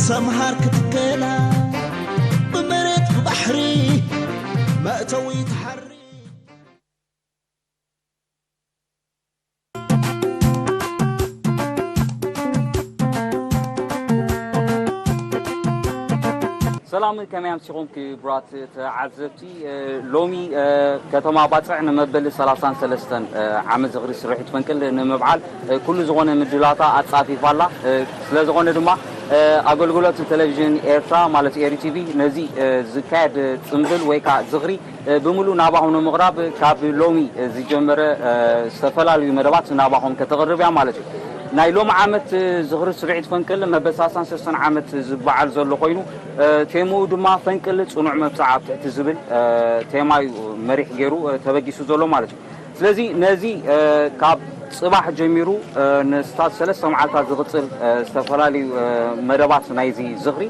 ሰምሃር ክትከላ ብመሬት ብባሕሪ መእተዊ ተሓሪ። ሰላም፣ ከመይ ኣምሲኹም ክቡራት ተዓዘብቲ? ሎሚ ከተማ ባጽዕ ንመበል ሰላሳን ሰለስተን ዓመት ዝኽሪ ስርሒት ፈንቅል ንምብዓል ኩሉ ዝኾነ ምድላታ ኣጻፊፋ ኣላ። ስለ ዝኾነ ድማ ኣገልግሎት ቴሌቪዥን ኤርትራ ማለት ኤሪ ቲቪ ነዚ ዝካየድ ጽምብል ወይ ከዓ ዝኽሪ ብምሉእ ናባኹም ንምቕራብ ካብ ሎሚ ዝጀመረ ዝተፈላለዩ መደባት ናባኹም ከተቕርብ እያ ማለት እዩ። ናይ ሎሚ ዓመት ዝኽሪ ስርዒት ፈንቅል መበል ሰላሳን ሰለስተን ዓመት ዝበዓል ዘሎ ኮይኑ ቴምኡ ድማ ፈንቅል ጽኑዕ መብጽዓ ኣብ ትሕቲ ዝብል ቴማ እዩ መሪሕ ገይሩ ተበጊሱ ዘሎ ማለት እዩ። ስለዚ ነዚ ካብ ጽባሕ ጀሚሩ ንስታት ሰለስተ መዓልታት ዝቕጽል ዝተፈላለዩ መደባት ናይዚ ዝኽሪ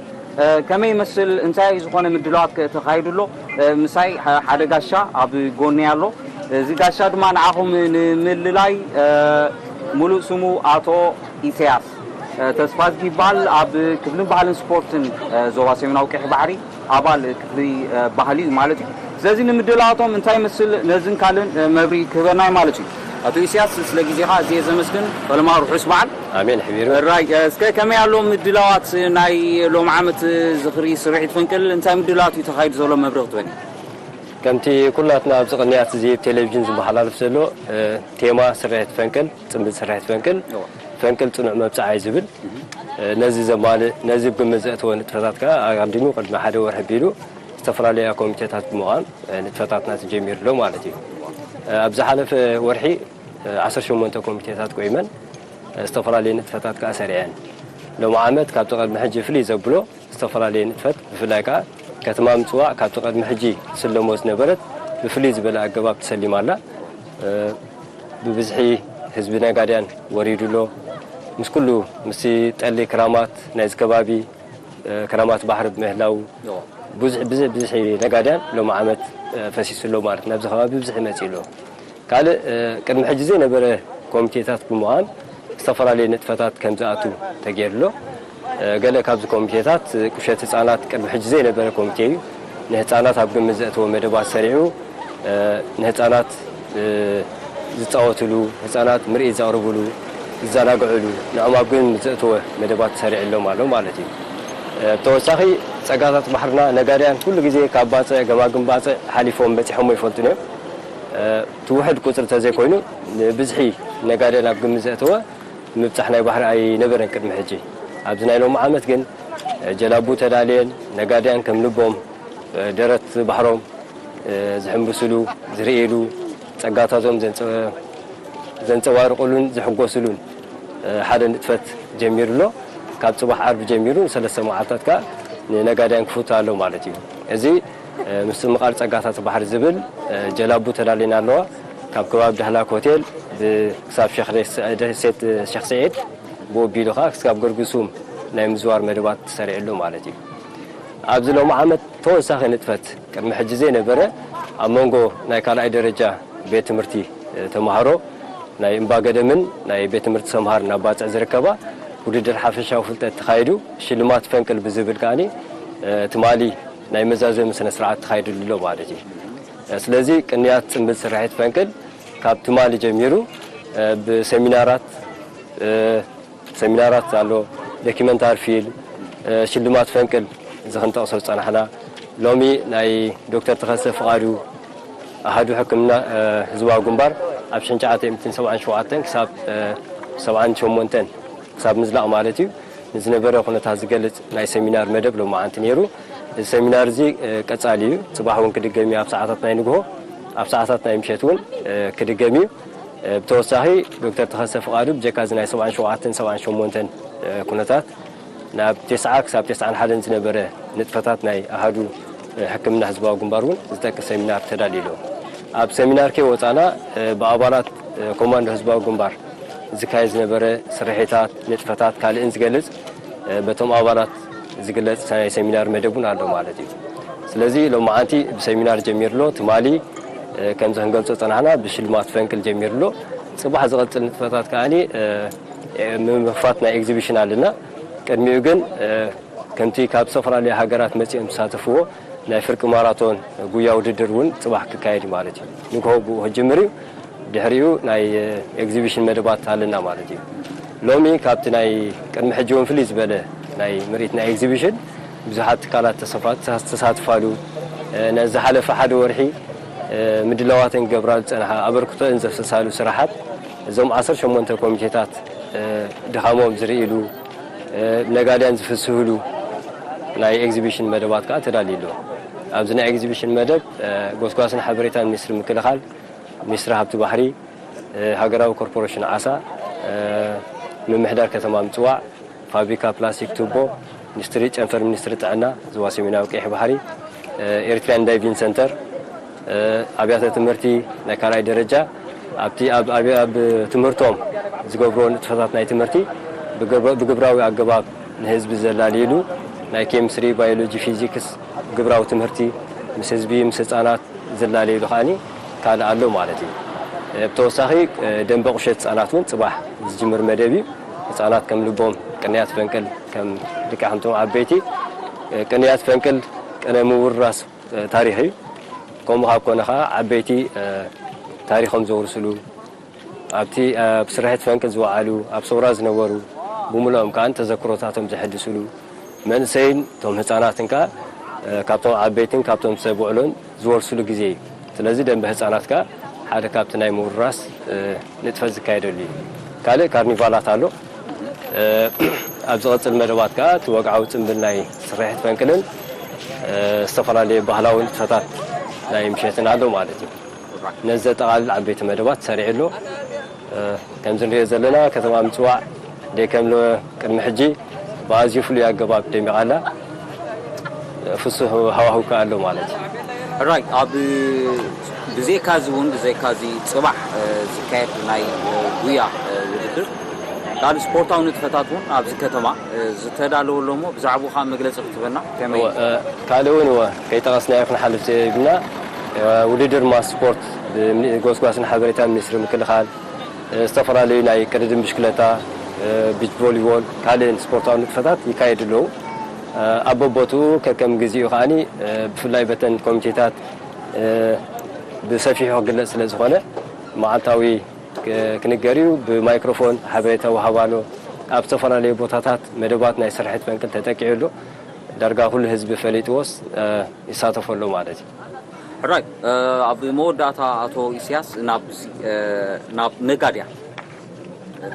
ከመይ ይመስል፣ እንታይ ዝኾነ ምድላዋት ተኻሂዱ ኣሎ? ምሳይ ሓደ ጋሻ ኣብ ጎኒ ኣሎ። እዚ ጋሻ ድማ ንዓኹም ንምልላይ ሙሉእ ስሙ ኣቶ ኢሳያስ ተስፋዝጊ ይበሃል። ኣብ ክፍልን ባህልን ስፖርትን ዞባ ሰሜናዊ ቀይሕ ባሕሪ ኣባል ክፍሊ ባህሊ እዩ ማለት እዩ። ስለዚ ንምድላዋቶም እንታይ ይመስል ነዝን ካልእን መብርሂ ክህበና እዩ ማለት እዩ። ኣቶ ኢሳያስ፣ ስለ ግዜኻ ኣዝየ ዘመስግን። ፈለማ ርሑስ በዓል። ኣሜን፣ ሕቢሩ። ራይ፣ እስከ ከመይ ኣሎ ምድላዋት ናይ ሎም ዓመት ዝኽሪ ስርሒት ፈንቅል? እንታይ ምድላዋት እዩ ተኻይዱ ዘሎ? መብርሂ ክትበኒ። ከምቲ ኩላትና ኣብዚ ቅንያት እዚ ቴሌቪዥን ዝመሓላለፍ ዘሎ ቴማ ስርሒት ፈንቅል፣ ጽምብል ስርሒት ፈንቅል፣ ፈንቅል ጽኑዕ መብጽዓ እዩ ዝብል። ነዚ ዘማልእ፣ ነዚ ብግምት ዘእተወ ንጥፈታት ከኣ ኣቐዲሙ ቅድሚ ሓደ ወርሒ ኣቢሉ ዝተፈላለያ ኮሚቴታት ብምዃን ንጥፈታትና ተጀሚሩ ኣሎ ማለት እዩ። ኣብ ዝሓለፈ ወርሒ ዓሰርተ ሸሞንተ ኮሚቴታት ቆይመን ዝተፈላለየ ንጥፈታት ከኣ ሰሪዐን። ሎሚ ዓመት ካብቲ ቅድሚ ሕጂ ፍልይ ዘብሎ ዝተፈላለየ ንጥፈት፣ ብፍላይ ከኣ ከተማ ምጽዋዕ ካብቲ ቅድሚ ሕጂ ትስለሞ ዝነበረት ብፍልይ ዝበለ ኣገባብ ተሰሊማ ኣላ። ብብዝሒ ህዝቢ ነጋድያን ወሪዱ ኣሎ። ምስ ኩሉ ምስቲ ጠሊ ክራማት ናይዚ ከባቢ ክራማት ባሕሪ ብምህላው ብዙሕ ብዝሒ ነጋድያን ሎሚ ዓመት ፈሲሱ ኣሎ ማለት ናብዚ ከባቢ ብዝሒ መፂኡ ኣሎ። ካልእ ቅድሚ ሕጂ ዘይነበረ ኮሚቴታት ብምዃን ዝተፈላለየ ንጥፈታት ከም ዝኣቱ ተገይሩ ኣሎ። ገለ ካብዚ ኮሚቴታት ቁሸት ህፃናት ቅድሚ ሕጂ ዘይነበረ ኮሚቴ እዩ። ንህፃናት ኣብ ግምት ዘእተወ መደባት ሰሪዑ ንህፃናት ዝፃወትሉ፣ ህፃናት ምርኢት ዘቕርብሉ፣ ዝዘናግዕሉ፣ ንዕኦም ኣብ ግምት ዘእተወ መደባት ተሰሪዕሎም ኣሎ ማለት እዩ። ብተወሳኺ ጸጋታት ባሕርና ነጋድያን ኩሉ ግዜ ካብ ባጽዕ፣ ገማግም ባጽዕ ሓሊፎም በጺሖሞ ይፈልጡን እዮም። እቲ ውሑድ ቁጽሪ ተዘይኮይኑ ንብዝሒ ነጋድያን ኣብ ግምት ዘእተወ ምብጻሕ ናይ ባሕሪ ኣይነበረን ቅድሚ ሕጂ። ኣብዚ ናይ ሎሚ ዓመት ግን ጀላቡ ተዳልየን ነጋድያን ከም ልቦም ደረት ባሕሮም ዝሕምብስሉ፣ ዝርእይሉ፣ ጸጋታቶም ዘንጸባርቑሉን ዝሕጎስሉን ሓደ ንጥፈት ጀሚሩ ኣሎ። ካብ ጽባሕ ዓርቢ ጀሚሩ ንሰለስተ መዓልታት ከኣ ንነጋድያን ክፍቶ ኣሎ ማለት እዩ። እዚ ምስትምቓር ጸጋታት ባሕሪ ዝብል ጀላቡ ተዳልየን ኣለዋ። ካብ ከባቢ ዳህላክ ሆቴል ክሳብ ደሴት ሸኽ ስዒድ ብኡ ኣቢሉ ከኣ ክሳብ ገርግሱም ናይ ምዝዋር መደባት ተሰሪዑ ኣሎ ማለት እዩ። ኣብዚ ሎሚ ዓመት ተወሳኺ ንጥፈት ቅድሚ ሕጂ ዘይነበረ ኣብ መንጎ ናይ ካልኣይ ደረጃ ቤት ትምህርቲ ተምሃሮ ናይ እምባ ገደምን ናይ ቤት ትምህርቲ ሰምሃርን ኣብ ባጽዕ ዝርከባ ውድድር ሓፈሻዊ ፍልጠት ተኻይዱ ሽልማት ፈንቅል ብዝብል ከኣ ትማሊ ናይ መዛዘሚ ስነ ስርዓት ተኻይድሉ ኣሎ ማለት እዩ። ስለዚ ቅንያት ጽምብል ስርሒት ፈንቅል ካብ ትማሊ ጀሚሩ ብሰሚናራት ሰሚናራት ኣሎ፣ ዶኪመንታሪ ፊልም፣ ሽልማት ፈንቅል እዚ ክንጠቕሶ ዝጸናሕና። ሎሚ ናይ ዶክተር ተኸስተ ፍቓዱ ኣሃዱ ሕክምና ህዝባዊ ግንባር ኣብ ሽሕን ትሽዓተ ሚእትን ሰብዓን ሸውዓተን ክሳብ ሰብዓን ሸሞንተን ክሳብ ምዝላቕ ማለት እዩ። ንዝነበረ ኩነታት ዝገልጽ ናይ ሰሚናር መደብ ሎማዓንቲ ነይሩ። እዚ ሰሚናር እዚ ቀጻሊ እዩ። ጽባሕ እውን ክድገም እዩ ኣብ ሰዓታት ናይ ንግሆ፣ ኣብ ሰዓታት ናይ ምሸት እውን ክድገም እዩ። ብተወሳኺ ዶክተር ተኸስተ ፍቓዱ ብጀካ እዚ ናይ ሰብዓን ሸውዓተን ሰብዓን ሸሞንተን ኩነታት ናብ ተስዓ ክሳብ ተስዓን ሓደን ዝነበረ ንጥፈታት ናይ ኣሃዱ ሕክምና ህዝባዊ ግንባር እውን ዝጠቅስ ሰሚናር ተዳልዩ ኣሎ። ኣብ ሰሚናር ከይወፃና ብኣባላት ኮማንዶ ህዝባዊ ግንባር ዝካየድ ዝነበረ ስርሒታት፣ ንጥፈታት ካልእን ዝገልፅ በቶም ኣባላት ዝግለፅ ናይ ሰሚናር መደብ እውን ኣሎ ማለት እዩ። ስለዚ ሎማዓንቲ ብሰሚናር ጀሚሩ ኣሎ። ትማሊ ከምዚ ክንገልፆ ፀናሕና ብሽልማት ፈንቅል ጀሚሩ ኣሎ። ፅባሕ ዝቐፅል ንጥፈታት ከዓኒ ምምኽፋት ናይ ኤግዚቢሽን ኣለና። ቅድሚኡ ግን ከምቲ ካብ ዝተፈላለዩ ሃገራት መጺኦም ዝሳተፍዎ ናይ ፍርቂ ማራቶን ጉያ ውድድር እውን ጽባሕ ክካየድ እዩ ማለት እዩ። ንግሆ ብኡ ክጅምር እዩ። ድሕሪኡ ናይ ኤግዚቢሽን መደባት ኣለና ማለት እዩ። ሎሚ ካብቲ ናይ ቅድሚ ሕጂ እውን ፍልይ ዝበለ ናይ ምርኢት ናይ ኤግዚቢሽን ብዙሓት ትካላት ተሳትፋሉ፣ ነዚ ዝሓለፈ ሓደ ወርሒ ምድላዋተን ክገብራሉ ዝጸንሓ፣ ኣበርክቶአን ዘፍሰሳሉ ስራሓት፣ እዞም ዓሰርተ ሸሞንተ ኮሚቴታት ድኻሞም ዝርእሉ፣ ነጋድያን ዝፍስህሉ ናይ ኤግዚቢሽን መደባት ከኣ ተዳልዩ ኣሎ። ኣብዚ ናይ ኤግዚቢሽን መደብ ጎስጓስን ሓበሬታን ሚኒስትሪ ምክልኻል፣ ሚኒስትሪ ሃብቲ ባሕሪ፣ ሃገራዊ ኮርፖሬሽን ዓሳ፣ ምምሕዳር ከተማ ምጽዋዕ፣ ፋብሪካ ፕላስቲክ ቱቦ፣ ሚኒስትሪ ጨንፈር፣ ሚኒስትሪ ጥዕና ዞባ ሰሜናዊ ቀይሕ ባሕሪ፣ ኤሪትሪያን ዳይቪንግ ሰንተር፣ ኣብያተ ትምህርቲ ናይ ካልኣይ ደረጃ ኣብቲ ኣብ ኣብ ኣብ ትምህርቶም ዝገብርዎ ንጥፈታት ናይ ትምህርቲ ብግብ- ብግብራዊ ኣገባብ ንህዝቢ ዘላልይሉ ናይ ኬሚስትሪ፣ ባዮሎጂ፣ ፊዚክስ ግብራዊ ትምህርቲ ምስ ህዝቢ ምስ ህፃናት ዝላለይሉ ከዓኒ ካልእ ኣሎ ማለት እዩ። ብተወሳኺ ደንበ ቁሸት ህፃናት እውን ፅባሕ ዝጅምር መደብ እዩ። ህፃናት ከም ልቦም ቅንያት ፈንቅል ከም ልክዕ ከምቶም ዓበይቲ ቅንያት ፈንቅል ቅነ ምውርራስ ታሪኽ እዩ። ከምኡ ካብ ኮነ ከዓ ዓበይቲ ታሪኾም ዘውርስሉ ኣብቲ ኣብ ስርሒት ፈንቅል ዝወዓሉ ኣብ ሰውራ ዝነበሩ ብምልኦም ከዓ ተዘክሮታቶም ዘሐድስሉ መንእሰይን እቶም ህፃናትን ከዓ ካብቶም ዓበይትን ካብቶም ሰብ ውዕሎን ዝወርስሉ ግዜ እዩ። ስለዚ ደንበ ህፃናት ከዓ ሓደ ካብቲ ናይ ምውርራስ ንጥፈት ዝካየደሉ እዩ። ካልእ ካርኒቫላት ኣሎ። ኣብ ዝቐፅል መደባት ከዓ እቲ ወግዓዊ ፅምብል ናይ ስርሒት ፈንቅልን ዝተፈላለዩ ባህላዊ ንጥፈታት ናይ ምሸትን ኣሎ ማለት እዩ። ነዚ ዘጠቓልል ዓበይቲ መደባት ሰሪዑ ኣሎ። ከምዚ ንሪኦ ዘለና ከተማ ምፅዋዕ ደይ ከም ቅድሚ ሕጂ ብኣዝዩ ፍሉይ ኣገባብ ደሚቓ ኣላ። ፍሱህ ሃዋህው ከኣ ኣሎ ማለት እዩ። ሕራይ ኣብ ብዘይካ እዚ እውን ብዘይካ እዚ ፅባሕ ዝካየድ ናይ ጉያ ውድድር ካልእ ስፖርታዊ ንጥፈታት እውን ኣብዚ ከተማ ዝተዳለወ ኣሎ እሞ ብዛዕባኡ ከዓ መግለፂ ክትበና ከመይ እዩ? ካልእ እውን እወ ከይጠቐስናዮ ክንሓልፍ ዘይብልና ውድድር ማስ ስፖርት ብጎስጓስን ሓበሬታን ሚኒስትሪ ምክልኻል ዝተፈላለዩ ናይ ቅድድም ብሽክለታ፣ ቢች ቮሊቦል፣ ካልእን ስፖርታዊ ንጥፈታት ይካየዱ ኣለዉ። ኣብ በቦትኡ ከከም ግዚኡ ከዓኒ ብፍላይ በተን ኮሚቴታት ብሰፊሑ ክግለጽ ስለ ዝኾነ መዓልታዊ ክንገር እዩ። ብማይክሮፎን ሓበሬታ ወሃብ ኣሎ። ኣብ ዝተፈላለዩ ቦታታት መደባት ናይ ስርሒት ፈንቅል ተጠቂዑ ኣሎ። ዳርጋ ኩሉ ህዝቢ ፈሊጥዎስ ይሳተፎ ኣሎ ማለት እዩ። ሕራይ ኣብ መወዳእታ ኣቶ ኢስያስ ናብ ነጋድያ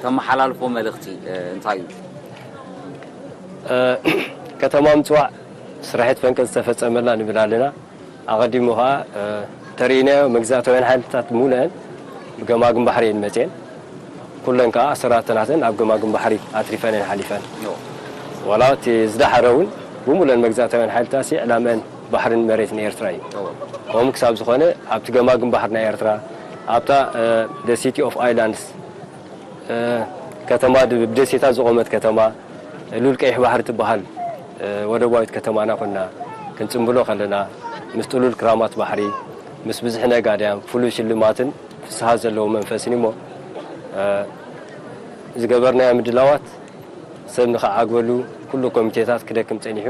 ተመሓላልፎ መልእኽቲ እንታይ እዩ? ከተማ ምፅዋዕ ስራሒት ፈንቅል ዝተፈፀመላ ንብል ኣለና። ኣቐዲሙ ከዓ ተርእናዮ መግዛእታውያን ሓይልታት ሙሉአን ብገማግም ባሕሪ እየን መፅየን። ኩለን ከዓ ኣሰራርተናተን ኣብ ገማግም ባሕሪ ኣትሪፈን እየን ሓሊፈን። ዋላ እቲ ዝደሓረ እውን ብሙሉአን መግዛእታውያን ሓይልታት ሲ ዕላመአን ባሕርን መሬትን ኤርትራ እዩ። ከምኡ ክሳብ ዝኾነ ኣብቲ ገማግም ባሕሪ ናይ ኤርትራ ኣብታ the city of islands ከተማ ብደሴታት ዝቖመት ከተማ ሉል ቀይሕ ባሕሪ ትበሃል ወደባዊት ከተማና ኮይና ክንጽንብሎ ከለና ምስ ጥሉል ክራማት ባሕሪ ምስ ብዝሒ ነጋድያን ፍሉይ ሽልማትን ፍስሃ ዘለዎ መንፈስን እሞ ዝገበርናዮ ምድላዋት ሰብ ንኽዓግበሉ ኩሉ ኮሚቴታት ክደክም ጸኒሑ።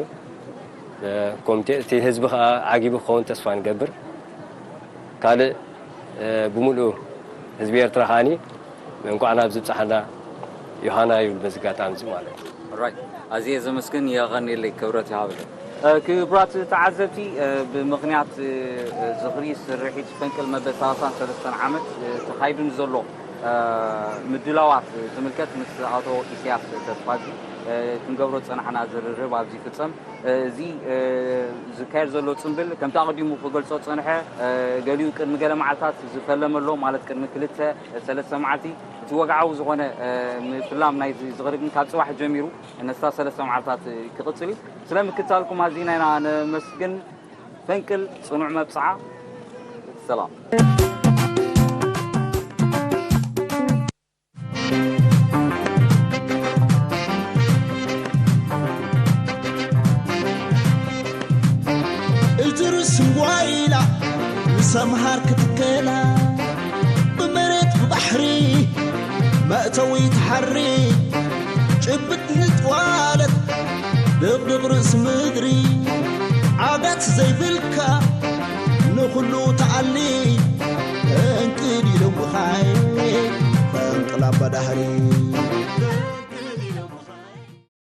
ኮሚቴ እቲ ህዝቢ ከዓ ዓጊቡ ክኸውን ተስፋ ንገብር። ካልእ ብምሉኡ ህዝቢ ኤርትራ ከዓኒ እንኳዕ ናብ ዝብጻሓና ዮሃና ይብል በዚ ኣጋጣሚ እዚ ማለት እዩ። ራይት ኣዝየ ዘመስግን የቐንየለይ ክብረት ይሃበለይ። ክቡራት ተዓዘብቲ ብምኽንያት ዝኽሪ ስርሒት ፈንቅል መበል ሰላሳን ሰለስተን ዓመት ተኻይዱ ንዘሎ ምድላዋት ዝምልከት ምስ ኣቶ ኢሳያስ ተስፋዝጊ ክንገብሮ ዝጸናሕና ዝርርብ ኣብዚ ይፍጸም። እዚ ዝካየድ ዘሎ ጽምብል ከምቲ ኣቐዲሙ ክገልጾ ዝጸንሐ ገሊኡ ቅድሚ ገለ መዓልታት ዝፈለመ ኣሎ ማለት ቅድሚ ክልተ ሰለስተ መዓልቲ እቲ ወግዓዊ ዝኾነ ምፍላም ናይዚ ዝኽሪ ግን ካብ ጽባሕ ጀሚሩ ነታ ሰለስተ መዓልታት ክቕጽል እዩ። ስለ ምክትታልኩም ኣዚና ኢና ነመስግን። ፈንቅል ጽኑዕ መብጽዓ። ሰላም። እጅርስ ዋይላ ምስ ኣምሃር ክትከላ ብመሬት ብባሕሪ መእተዊ ትሓሪ ጭብጥ ንጥዋለት ድቕድቕ ርእሲ ምድሪ ዓጋት ዘይብልካ ንኹሉ ተኣሊ እንቅድ ኢሎምኻይ ፈንቅል ኣባዳህሪ